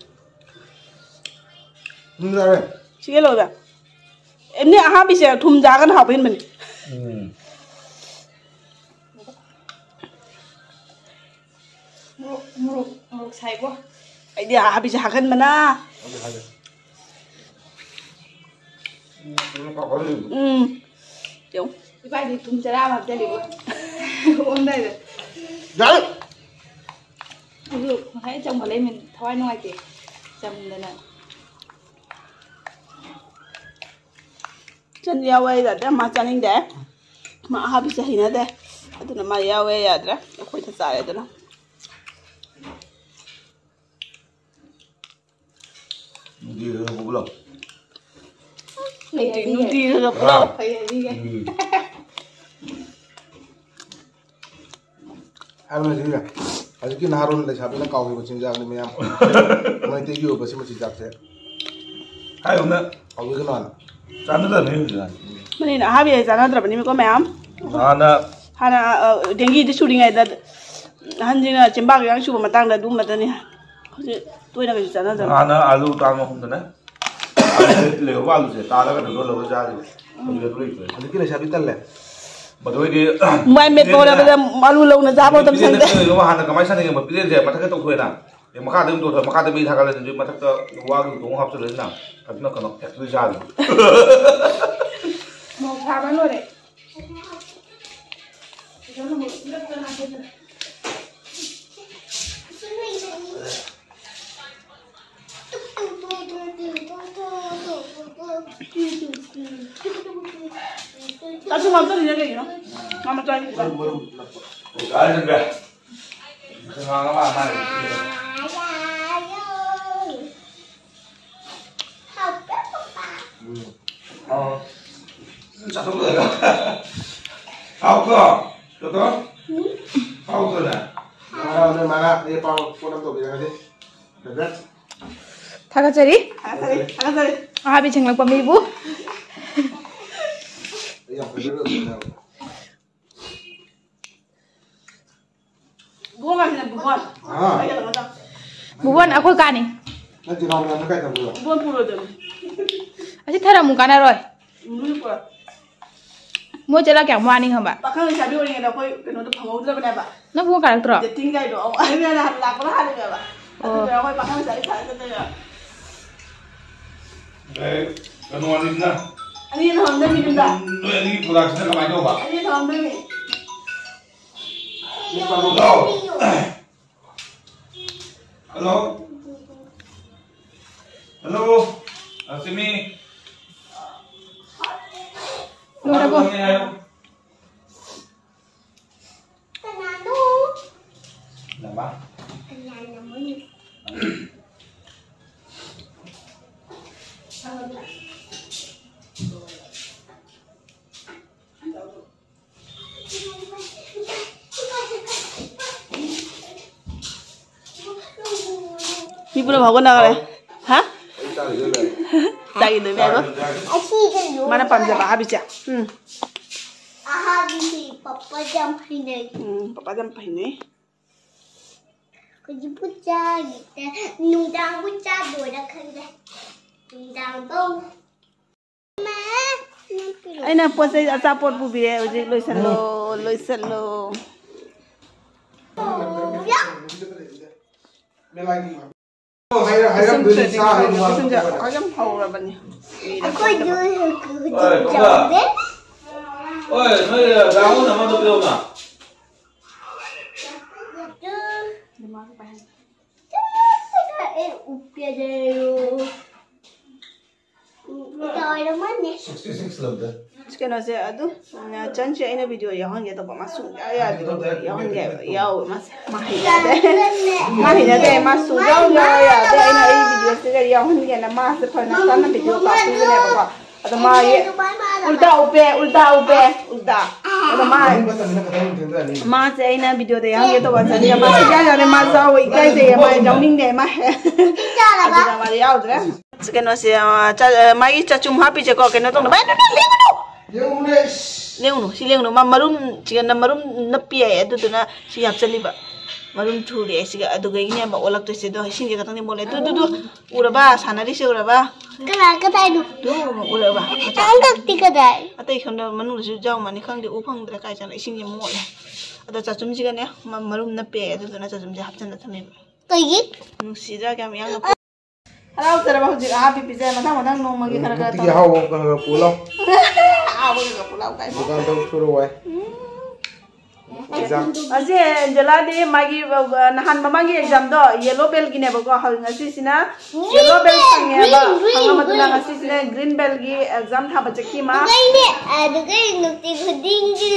ꯎꯝ, ꯌꯥꯔꯦ꯫ ꯁꯤꯒꯦ ꯂꯣꯏꯕ꯫ ꯑꯦ, ꯅꯦ, ꯑꯍꯥꯕꯤꯁꯦ ꯊꯨꯝ ꯆꯥꯒꯅ ꯍꯥꯎꯕ ꯍꯦꯟꯕꯅꯤ꯫ ꯎꯝ꯫ ꯃꯣꯔꯣꯛ, ꯃꯣꯔꯣꯛ, ꯃꯣꯔꯣꯛ ꯁꯥꯏꯀꯣ꯫ ꯑꯩꯗꯤ ꯑꯍꯥꯕꯤꯁꯦ ꯍꯥꯒꯟꯕꯅ꯫ ꯑꯗꯨ ꯍꯥꯏꯒꯦ꯫ ꯎꯝ, ꯎꯝ, ꯀꯥꯎꯒꯜꯂꯤ꯫ ꯎꯝ꯫ ꯌꯦꯡꯉꯨ꯫ ꯏꯕꯥꯅꯤ ꯊꯨꯝ ꯆꯔꯥ ꯑꯃ ꯍꯥꯞꯆꯜꯂꯤꯕꯣ꯫ ꯑꯣꯟꯗꯥꯏꯗ꯫ ꯌꯥꯔꯦ꯫ ꯑꯗꯨ ꯉꯁꯥꯏ ꯆꯝꯕ ꯂꯩꯃꯤꯟ ꯊꯋꯥꯏ ꯅꯨꯡꯉꯥꯏꯇꯦ꯫ ꯆꯝꯗꯅ꯫ ꯆꯟ ꯌꯥꯎꯋꯦ ꯌꯥꯗ꯭ꯔꯦ, ꯃꯥ ꯆꯥꯅꯤꯡꯗꯦ꯫ ꯃꯥ ꯑꯍꯥꯕꯤꯁꯦ ꯍꯩꯅꯗꯦ꯫ ꯑꯗꯨꯅ ꯃꯥ ꯌꯥꯎꯋꯦ ꯌꯥꯗ꯭ꯔꯦ꯫ ꯑꯩꯈꯣꯏꯗ ꯆꯥꯔꯦ ꯑꯗꯨꯅ꯫ ꯅꯨꯡꯇꯤꯒꯤ ꯈꯔ ꯈꯔ ꯄꯨꯂꯞ꯫ ꯅꯨꯡꯇꯤ-, ꯅꯨꯡꯇꯤꯒꯤ ꯈꯔ ꯈꯔ ꯄꯨꯂꯞ꯫ ꯐꯩ ꯍꯥꯏꯕꯤꯒꯦ꯫ ꯎꯝ꯫ ꯍꯥꯏꯕ ꯂꯣꯏꯁꯤꯟꯕꯤꯔꯣ꯫ ꯍꯧꯖꯤꯛꯀꯤ ꯅꯍꯥꯔꯣꯟ ꯂꯩꯁꯥꯕꯤꯅ ꯀꯥꯎꯈꯤꯕ ꯆꯤꯟꯖꯥꯛꯅꯤ ꯃꯌꯥꯝ꯫ ꯃꯩꯇꯩꯒꯤ ꯑꯣꯏꯕ ꯁꯤꯒꯨꯝꯕ ꯆꯤꯟꯖꯥꯛꯁꯦ ꯍꯥꯏꯌꯨꯅ꯫ ꯀꯥꯎꯕꯤꯒꯅꯨ ꯍꯥꯏꯅ꯫ ꯆꯥꯟꯅꯗꯕꯅꯤ ꯍꯧꯖꯤꯛꯀꯥꯟ꯫ ꯃꯅꯤꯅ ꯑꯍꯥꯕꯤ ꯍꯥꯏ ꯆꯥꯟꯅꯗ꯭ꯔꯕꯅꯤꯀꯣ ꯃꯌꯥꯝ꯫ ꯍꯥꯟꯅ ꯍꯥꯟꯅ, ꯑ, ꯗꯦꯡꯒꯤꯗ ꯁꯨꯔꯤꯉꯩꯗ ꯑꯍꯟꯁꯤꯡꯅ ꯆꯤꯟꯕꯥꯛ ꯏꯔꯥꯡ ꯁꯨꯕ ꯃꯇꯥꯡꯗ ꯑꯗꯨꯒꯨꯝꯕꯗꯅꯤ꯫ ꯍꯧꯖꯤꯛ ꯇꯣꯏꯅ ꯀꯩꯁꯨ ꯆꯥꯟꯅꯗ꯭ꯔꯕꯅꯤ꯫ ꯍꯥꯟꯅ ꯑꯂꯨ ꯇꯥꯡ ꯑꯍꯨꯝꯗꯅꯦ꯫ ꯑꯂꯨꯁꯦ, ꯂꯩꯍꯧꯕ ꯑꯂꯨꯁꯦ ꯇꯥꯜꯂꯒ ꯀꯩꯅꯣ ꯇꯧꯔꯒ ꯆꯥꯔꯤꯕ꯫ ꯍꯧꯖꯤꯛ ꯑꯗꯨ ꯂꯩꯇ꯭ꯔꯦ꯫ ꯍꯧꯖꯤꯛꯀꯤ ꯂꯩꯁꯥꯕꯤ ꯇꯜꯂꯦ꯫ ꯃꯗꯨ ꯑꯣꯏꯗꯤ ꯃꯥꯏ ꯃꯦꯠꯄ ꯍꯣꯠꯅꯕꯗ ꯑꯂꯨ ꯂꯧꯅ ꯆꯥꯕ ꯃꯇꯝ ꯁꯪꯗꯦ꯫ ꯅꯠꯇꯦ, ꯍꯥꯟꯅ ꯀꯃꯥꯏꯅ ꯁꯥꯟꯅꯒꯦ? ꯄꯤꯔꯦꯟꯁꯦ ꯃꯊꯛꯇ ꯇꯧꯊꯣꯛꯑꯦꯅ꯫ ꯑꯦ, ꯃꯈꯥꯗ ꯑꯗꯨꯝ ꯇꯧꯊꯣꯛꯑꯦ, ꯃꯈꯥꯗ ꯃꯩ ꯊꯥꯒꯠꯂꯦ, ꯑꯗꯨꯗꯤ ꯃꯊꯛꯇ ꯋꯥꯒꯤ ꯎꯇꯣꯡ ꯍꯥꯞꯆꯤꯜꯂꯦꯅ꯫ ꯑꯗꯨꯅ ꯀꯩꯅꯣ, ꯐꯦꯛꯇ꯭ꯔꯤ ꯆꯥꯔꯤ꯫ ꯃꯣꯔꯣꯛ ꯁꯥꯕ ꯂꯣꯏꯔꯦ꯫ ꯆꯥꯛꯁꯨ ꯍꯥꯞꯆꯜꯂꯤꯁꯦ ꯀꯩꯒꯤꯅꯣ? ꯉꯥ ꯃꯆꯥ ꯍꯥꯏꯕꯤꯕ꯫ ꯀꯥꯏ ꯆꯠꯈ꯭ꯔꯦ? ꯉꯥ ꯃꯥ ꯃꯥ ꯎꯝ꯫ ꯑꯣ꯫ ꯆꯥꯊꯣꯛꯂꯒ꯫ ꯍꯥꯎꯇ꯭ꯔꯣ? ꯇꯣꯇꯣ? ꯍꯥꯎꯇ꯭ꯔꯣꯅꯦ? ꯃꯉꯥ, ꯅꯣꯏ ꯃꯉꯥ, ꯅꯣꯏ ꯑꯄꯥꯝꯕ ꯄꯣꯠ ꯑꯃ ꯇꯧꯕꯤꯔꯒꯗꯤ꯫ ꯐꯦꯚꯔꯦꯠ꯫ ꯊꯥꯒꯠꯆꯔꯤ꯫ ꯊꯥꯒꯠꯆꯔꯤ, ꯊꯥꯒꯠꯆꯔꯤ꯫ ꯑꯍꯥꯕꯤ ꯁꯦꯡꯂꯛꯄ ꯃꯤꯕꯨ꯫ ꯑꯩ ꯌꯥꯝ ꯐꯦꯚꯔꯦꯠ ꯑꯣꯏꯕꯅꯦ꯫ ꯕꯨꯕꯣꯟ ꯀꯥꯏꯁꯤꯅ ꯕꯨꯕꯣꯟ꯫ ꯑꯥ꯫ ꯕꯨꯕꯣꯟ ꯑꯩꯈꯣꯏ ꯀꯥꯅꯤ꯫ ꯅꯠꯇꯦ, ꯔꯥꯎꯟ ꯔꯥꯎꯟꯗ ꯀꯥꯏ ꯊꯝꯕ꯭ꯔꯣ? ꯕꯨꯕꯣꯟ ꯄꯨꯔꯣꯏꯗꯕꯅꯤ꯫ ꯑꯁꯤ ꯊꯔꯝꯃꯨ ꯀꯥꯟꯅꯔꯣꯏ꯫ ꯎꯝ, ꯄꯨꯔꯣꯏ꯫ ꯃꯣꯏ ꯆꯠꯂ ꯀꯌꯥꯝ ꯋꯥꯅꯤ ꯈꯪꯕ? ꯄꯥꯈꯪ ꯂꯩꯁꯥꯕꯤ ꯑꯣꯏꯔꯤꯉꯩꯗ ꯑꯩꯈꯣꯏ ꯀꯩꯅꯣꯗꯣ ꯐꯪꯍꯧꯗ꯭ꯔꯕꯅꯦꯕ꯫ ꯅꯪ ꯕꯨꯕꯣꯟ ꯀꯥꯔꯛꯇ꯭ꯔꯣ? ꯗꯦꯇꯤꯡ ꯀꯥꯏꯗꯣ꯫ ꯑꯧ, ꯑꯩ ꯃꯌꯥꯝꯅ ꯍꯥꯟꯅ ꯂꯥꯛꯄꯗ ꯍꯥꯜꯂꯤꯅꯦꯕ꯫ ꯑꯣ꯫ ꯑꯗꯨꯗ ꯑꯩꯈꯣꯏ ꯄꯥꯈꯪ ꯂꯩꯁꯥꯕꯤ ꯁꯥꯔ ꯆꯠꯇꯣꯏꯅꯦꯕ꯫ ꯑꯦ, ꯀꯩꯅꯣ ꯑꯅꯤꯁꯤꯅ? ꯑꯅꯤ ꯊꯝꯃꯝꯗꯣꯏꯅꯤ ꯌꯨꯝꯗ꯫ ꯅꯣꯏ ꯑꯅꯤꯒꯤ ꯄ꯭ꯔꯣꯗꯛꯁꯤꯅ ꯀꯃꯥꯏꯅ ꯇꯧꯕ? ꯑꯅꯤ ꯊꯝꯃꯝꯗꯣꯏꯅꯤ꯫ ꯍꯜꯂꯣ꯫ ꯍꯜꯂꯣ꯫ ꯍꯜꯂꯣ꯫ ꯂꯛꯁꯃꯤ꯫ ꯂꯣꯏꯔꯕꯣ? ꯀꯅꯥꯅꯣ? ꯅꯃꯥ꯫ ꯀꯅꯥꯅꯣ? ꯁꯤ ꯄꯨꯝꯅꯃꯛ ꯍꯧꯒꯠꯅꯈ꯭ꯔꯦ꯫ ꯍꯥ? ꯆꯥꯈꯤꯗꯣꯏꯅꯦ ꯍꯥꯏꯕ꯫ ꯑꯁꯤꯒ ꯂꯣꯏꯔꯦ꯫ ꯃꯥꯅ ꯄꯥꯝꯖꯕ ꯑꯍꯥꯕꯤꯁꯦ꯫ ꯎꯝ꯫ ꯑꯍꯥꯕꯤꯁꯤ ꯄꯄꯥꯁꯦ ꯌꯥꯝ ꯍꯩꯅꯩ꯫ ꯎꯝ, ꯄꯄꯥꯁꯦ ꯌꯥꯝ ꯍꯩꯅꯩ꯫ ꯍꯧꯖꯤꯛꯄꯨ ꯆꯥꯈꯤꯗꯦ꯫ ꯅꯨꯡꯗꯥꯡꯕꯨ ꯆꯥꯗꯣꯏꯔꯥ ꯈꯪꯗꯦ꯫ ꯅꯨꯡꯗꯥꯡꯗꯣ꯫ ꯑꯩꯅ ꯄꯣꯠ ꯆꯩ ꯑꯆꯥꯄꯣꯠ ꯄꯨꯕꯤꯔꯦ꯫ ꯍꯧꯖꯤꯛ ꯂꯣꯏꯁꯜꯂꯣ, ꯂꯣꯏꯁꯜꯂꯣ꯫ ꯄꯤꯁꯨꯝ ꯊꯣꯏꯗꯤ ꯄꯤꯁꯨꯝꯁꯦ ꯌꯥꯝ ꯍꯧꯔꯕꯅꯤ꯫ ꯑꯩꯈꯣꯏꯗꯨ ꯍꯧꯖꯤꯛ ꯍꯣꯏ, ꯆꯥꯎꯗꯦ꯫ ꯍꯣꯏ, ꯅꯣꯏ ꯔꯥꯍꯨꯜ ꯑꯃꯗꯣ ꯄꯤꯔꯛꯎꯅ꯫ ꯑꯩ ꯎꯞꯄꯦꯗꯣ꯫ ꯀꯩꯅꯣꯁꯦ ꯑꯗꯨꯝ, ꯎꯝ, ꯆꯟꯁꯦ ꯑꯩꯅ ꯚꯤꯗꯤꯑꯣ ꯌꯥꯎꯍꯟꯒꯦ ꯇꯧꯕ, ꯃꯥ ꯁꯨꯡꯌꯥ ꯌꯥꯗꯦꯕ꯫ ꯌꯥꯎꯍꯟꯒꯦ ꯍꯥꯏꯕ, ꯌꯥꯎꯋꯦ ꯃꯥꯁꯦ꯫ ꯃꯥ ꯍꯩꯅꯗꯦ꯫ ꯃꯥ ꯍꯩꯅꯗꯦ꯫ ꯃꯥ ꯁꯨꯡꯌꯥꯎ ꯌꯥꯎ ꯌꯥꯗꯦ꯫ ꯑꯩꯅ ꯑꯩ ꯚꯤꯗꯤꯑꯣꯁꯤꯗ ꯌꯥꯎꯍꯟꯒꯦꯅ ꯃꯥꯁꯦ ꯐꯅ ꯀꯟꯅ ꯚꯤꯗꯤꯑꯣ ꯀꯥꯞꯄꯤꯕꯅꯦꯕꯀꯣ꯫ ꯑꯗꯣ ꯃꯥ ꯎꯜꯇꯥ ꯎꯞꯄꯦ, ꯎꯜꯇꯥ ꯎꯞꯄꯦ, ꯎꯜꯇꯥ꯫ ꯑꯗꯣ ꯃꯥ, ꯃꯥꯁꯦ ꯑꯩꯅ ꯚꯤꯗꯤꯑꯣꯗ ꯌꯥꯎꯍꯟꯒꯦ ꯇꯧꯕ, ꯆꯟꯁꯦ ꯃꯥ ꯁꯨꯡꯌꯥ ꯌꯥꯗꯦ꯫ ꯃꯥ ꯌꯥꯎꯋꯦ, ꯏꯀꯥꯏꯖꯩꯌꯦ, ꯃꯥ ꯌꯥꯎꯅꯤꯡꯗꯦ꯫ ꯃꯥ ꯑꯗꯨꯅ ꯃꯥꯗꯤ ꯌꯥꯎꯗ꯭ꯔꯦ꯫ ꯀꯩꯅꯣꯁꯦ, ꯑ, ꯆ-, ꯑ, ꯃꯥꯒꯤ ꯆꯥꯆꯨꯝ ꯍꯥꯞꯄꯤꯁꯦꯀꯣ, ꯀꯩꯅꯣ ꯇꯧꯅꯕ꯫ ꯑꯦ, ꯅꯣ, ꯅꯣ, ꯂꯦꯡꯒꯅꯨ! ꯂꯦꯡꯉꯨꯅꯦ, ꯏꯁ! ꯂꯦꯡꯉꯨꯅꯨ, ꯁꯤ ꯂꯦꯡꯉꯨꯅꯨ꯫ ꯃꯥ ꯃꯔꯨꯝ, ꯆꯤꯀꯟꯅ ꯃꯔꯨꯝ ꯅꯞꯄꯤ ꯍꯥꯏꯌꯦ, ꯑꯗꯨꯗꯨꯅ ꯁꯤ ꯍꯥꯞꯆꯜꯂꯤꯕ꯫ ꯃꯔꯨꯝ ꯊꯨꯔꯦ ꯁꯤꯒ, ꯑꯗꯨꯒꯩꯅꯦꯕ ꯑꯣꯜꯂꯛꯇꯣꯏꯁꯦ꯫ ꯑꯗꯣ ꯏꯁꯤꯡꯁꯦ ꯈꯛꯇꯪꯗꯤ ꯃꯣꯠꯂꯦ꯫ ꯇꯨ, ꯇꯨ, ꯇꯨ! ꯎꯔꯕ? ꯁꯥꯟꯅꯔꯤꯁꯦ ꯎꯔꯕ? ꯀꯅꯥ, ꯀꯗꯥꯏꯅꯣ? ꯇꯨ, ꯎꯔꯕ? ꯃꯆꯥ꯫ ꯇꯥꯡꯀꯛꯇꯤ ꯀꯗꯥꯏ? ꯑꯇꯩ ꯁꯣꯝꯗ ꯃꯅꯨꯡꯗꯁꯨ ꯌꯥꯎꯔꯝꯃꯅꯤ, ꯈꯪꯗꯦ, ꯎ ꯐꯪꯗ꯭ꯔꯦ꯫ ꯀꯥꯏ ꯆꯠꯂꯦ? ꯏꯁꯤꯡꯁꯦ ꯃꯣꯠꯂꯦ꯫ ꯑꯗꯣ ꯆꯥꯆꯨꯝꯁꯤꯒꯅꯦ, ꯃ-, ꯃꯔꯨꯝ ꯅꯞꯄꯦ, ꯑꯗꯨꯗꯨꯅ ꯆꯥꯆꯨꯝꯁꯦ ꯍꯥꯞꯆꯜꯂ ꯊꯝꯃꯦꯕ꯫ ꯀꯩꯒꯤ? ꯅꯨꯡꯁꯤꯗ꯭ꯔꯥ ꯀꯌꯥꯝ ꯌꯥꯝꯅ ꯄꯣꯛ-, ꯍꯔꯥꯎꯖꯔꯕ ꯍꯧꯖꯤꯛ ꯑꯍꯥꯕꯤ ꯄꯤꯖꯔꯦ꯫ ꯃꯊꯪ ꯃꯊꯪ ꯅꯣꯡꯃꯒꯤ ꯈꯔ ꯈꯔ ꯅꯨꯡꯇꯤꯒꯤ ꯇꯧꯔꯣ꯫ ꯑꯍꯥꯎꯕ ꯈꯔ ꯈꯔ ꯄꯨꯂꯣ꯫ ꯑꯍꯥꯎꯕ ꯈꯔ ꯈꯔ ꯄꯨꯂꯣ ꯀꯥꯏ꯫ ꯗꯨꯀꯥꯟ ꯊꯕꯛ ꯁꯨꯔꯣ ꯋꯥꯏ꯫ ꯎꯝ꯫ ꯑꯦꯛꯖꯥꯝ꯫ ꯑꯁꯤ ꯑꯦꯟꯖꯦꯂꯥꯗꯤ ꯃꯥꯒꯤ, ꯑ, ꯅꯍꯥꯟ ꯃꯃꯥꯡꯒꯤ ꯑꯦꯛꯖꯥꯝꯗꯣ ꯌꯦꯂꯣ ꯕꯦꯜꯒꯤꯅꯦꯕꯀꯣ꯫ ꯍꯧ-, ꯉꯁꯤꯁꯤꯅ green ꯌꯦꯂꯣ ꯕꯦꯜ bell, ꯐꯪꯉꯦꯕ꯫ Green, green, ꯐꯪꯉ ꯃꯇꯨꯡꯗ green꯫ ꯉꯁꯤꯁꯤꯅ ꯒ꯭ꯔꯤꯟ ꯕꯦꯜꯒꯤ ꯑꯦꯛꯖꯥꯝ ꯊꯥꯕ ꯆꯠꯈꯤ ꯃꯥ꯫ ꯑꯗꯨꯒ ꯑꯩꯅꯦ, ꯑꯗꯨꯒ ꯑꯩ ꯅꯨꯡꯇꯤ ꯈꯨꯗꯤꯡꯒꯤ,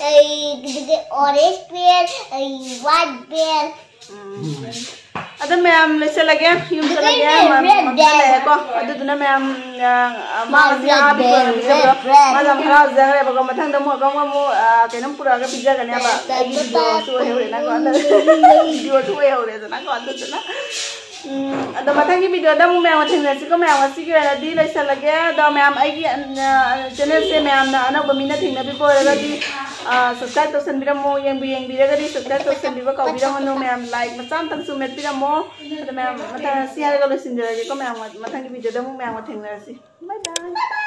ꯑꯩ, ꯑꯗꯨꯒ orange bell, ꯑꯩ white bell꯫ ꯎꯝ꯫ ꯑꯗꯨ ꯃꯌꯥꯝ ꯂꯣꯏꯁꯤꯜꯂꯒꯦ, ꯌꯨꯝ ꯆꯠꯂꯒꯦ, ꯃꯌꯥꯝ ꯌꯥꯝ ꯆꯠꯂꯛꯑꯦꯀꯣ꯫ ꯑꯗꯨꯗꯨꯅ ꯃꯌꯥꯝ, ꯑ, ꯑ, ꯃꯥ ꯃꯥꯁꯦ ꯌꯥꯝ ꯍꯔꯥꯎꯖꯈ꯭ꯔꯦꯕꯀꯣ꯫ ꯃꯊꯪꯗ ꯑꯃꯨꯛ ꯑꯃꯨꯛ, ꯑꯃꯨꯛ, ꯑ, ꯀꯩꯅꯣꯝ ꯄꯨꯔꯛꯑꯒ ꯄꯤꯖꯒꯅꯦꯕ꯫ ꯑꯩꯒꯤ ꯚꯤꯗꯤꯑꯣꯁꯨ ꯑꯣꯏꯍꯧꯔꯦꯅꯀꯣ꯫ ꯚꯤꯗꯤꯑꯣꯁꯨ ꯑꯣꯏꯍꯧꯔꯦꯗꯅꯀꯣ꯫ ꯑꯗꯨꯗꯨꯅ ꯎꯝ, ꯑꯗꯣ ꯃꯊꯪꯒꯤ videoꯗ ꯑꯃꯨꯛ ꯃꯌꯥꯝꯒ ꯊꯦꯡꯅꯔꯁꯤꯀꯣ꯫ ꯃꯌꯥꯝ ꯉꯁꯤꯒꯤ ꯑꯣꯏꯅꯗꯤ ꯂꯣꯏꯁꯤꯜꯂꯒꯦ꯫ ꯑꯗꯣ ꯃꯌꯥꯝ ꯑꯩꯒꯤ, ꯑ, channelꯁꯦ ꯃꯌꯥꯝꯅ ꯑꯅꯧꯕ ꯃꯤꯅ ꯊꯦꯡꯅꯕꯤꯕ ꯑꯣꯏꯔꯒꯗꯤ, ꯑ, subscribe ꯇꯧꯁꯟꯕꯤꯔꯝꯃꯣ꯫ ꯌꯦꯡꯕꯨ ꯌꯦꯡꯕꯤꯔꯒꯗꯤ subscribe ꯇꯧꯁꯟꯕꯤꯕ ꯀꯥꯎꯕꯤꯔꯝꯒꯅꯨ꯫ ꯃꯌꯥꯝ like ꯃꯆꯥ ꯑꯃꯇꯪꯁꯨ ꯃꯦꯠꯄꯤꯔꯝꯃꯣ꯫ ꯑꯗꯣ ꯃꯌꯥꯝ ꯃꯊꯪ ꯁꯤ ꯍꯥꯏꯔꯒ ꯂꯣꯏꯁꯤꯟꯖꯔꯒꯦꯀꯣ꯫ ꯃꯌꯥꯝ ꯃꯊꯪꯒꯤ videoꯗ ꯑꯃꯨꯛ ꯃꯌꯥꯝꯒ ꯊꯦꯡꯅꯔꯁꯤ꯫ Bye bye꯫